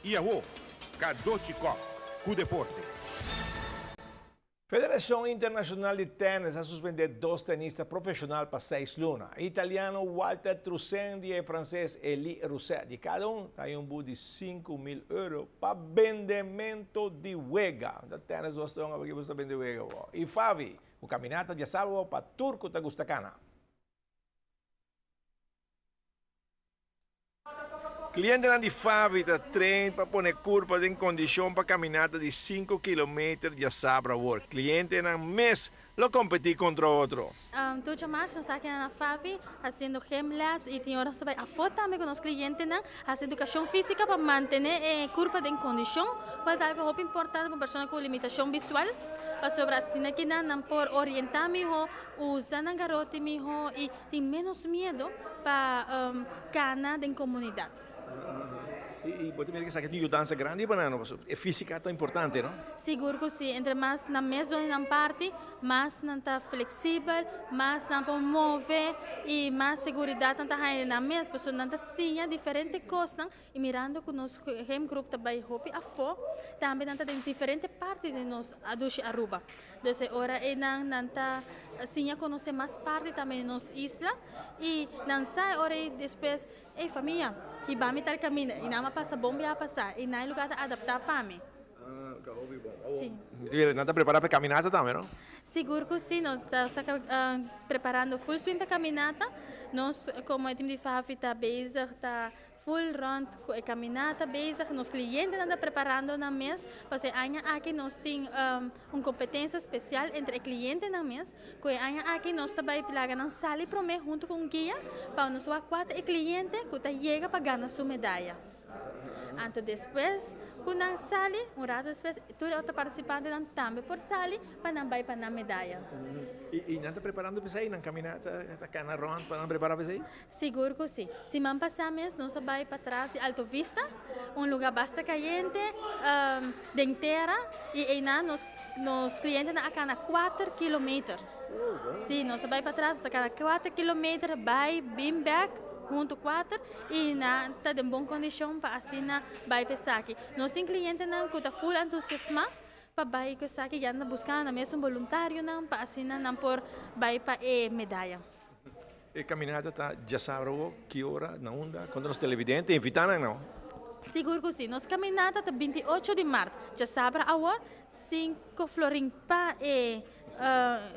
I awo, Kadochi Kok ku deporte. Federashon Internashonal di Tènis a suspendé dos tenista profeshonal pa seis luna, e italiano Walter Trusendi i e franses Elie Rousset. Di kada un ta hay un but di 5000 euro pa bendemento di wega. Ta tènis bo stonga pakico bo sta bende wega bo. I Favi, ku kaminata diasabado pa tur ku ta gusta kana. Klientenan di Favi ta train pa pone kurpa den kondishon pa kaminata di sinku kilometer djasabra awor. Klientenan mes lo kompetí kontra otro. Tur djamars nos ta aki na Favi hasiendo gymles i tin ora nos ta bai afó tambe ku nos klientenan hasi edukashon físika pa mantené e kurpa den kondishon kual ta algu hopi importante pa un persona ku limitashon visual pasobra asina kinan nan por orientá mihó, usa nan garoti mihó i Tin menos miedo pa cana den comunidad. Y bo ta mira cu esaki ta un yudansa grandi pa nan, pasobra e fisica ta importante, no? Sigur cu si, entre mas nan mes done nan parti, mas nan ta flexibel, mas nan por move y mas seguridad nan ta haya den nan mes, pasobra nan ta siña diferente cosnan y mirando cu nos gymgroep ta bay hopi afo, tambe nan ta den diferente parti di nos dushi Aruba. Dus e ora einan nan ta siña konosé mas parti tambe di nos isla i nan sa e ora ei despues, ey famia, hiba mi tal kaminda i nan a pasa bon biaha pasá i nan e lugá ta adaptá pa mi. Sí. Nan ta prepará pa e kaminata tambe, no? Sigur ku sí, nos ta preparando full swing pa e kaminata. Nos komo e tim di Favi ta bezig ta Full rond cu e caminata bezig, nos clientenan ta preparando nan mes, pasobra e aña aki nos tin un competencia special entre e clientenan mes, cu e aña aki nos ta bay laga nan sali prome hunto cu un guia pa nos wak cua ta e cliente cu ta yega pa gana su medaya. Anto despues cu nan sali, un rato despues, tur e otro participantenan tambe por sali pa nan bai pa nan medaya. Y nan ta preparando p'esey? Nan caminata ta cana rond pa nan prepara p'esey? Sigur ku si. Siman pasá mes nos a bai patras di Alto Vista, un lugá basta kayente den tera i einan nos nos klientenan a kana kuater kilometer. Si, nos a bai patras, nos a kana kuater kilometer bai bin bèk huntu kuater i nan ta den bon kondishon pa asina bai pa esaki. Nos tin klientenan ku ta ful entusiasmá pa bai ku esaki, ya nan ta buskando nan mes un boluntarionan pa asina nan por bai pa e medaya. E caminata ta djasabra awo, ki ora, na unda? Konta nos televidente, invita nan no. Sigur ku si. Nos caminata ta 28 di mart, djasabra awor, 5 florin pa e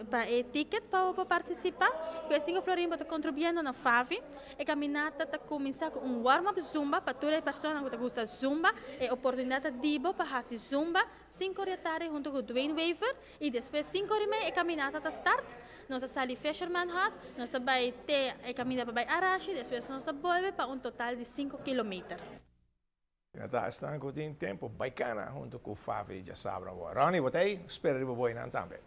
pa e ticket pa bo por participa. Ku e 5 florin bo ta contribuyendo na FAVI. E caminata ta cuminsa ku un warm up zumba pa tur e personanan ku ta gusta zumba. E oportunidad ta di bo pa hasi zumba 5 or di tardi hunto ku Dwayne Wever y despues 5 or y mei e caminata ta start. Nos ta sali Fisherman Hut, nos ta bai te e caminda pa bai Arashi, despues nos ta bolbe pa un total di 5 kilometer. Ya ta esnan cu tin tempo bai cana hunto cu Favi djasabra awor. Ronnie, bo ta ey? Spera riba bo eynan tambe.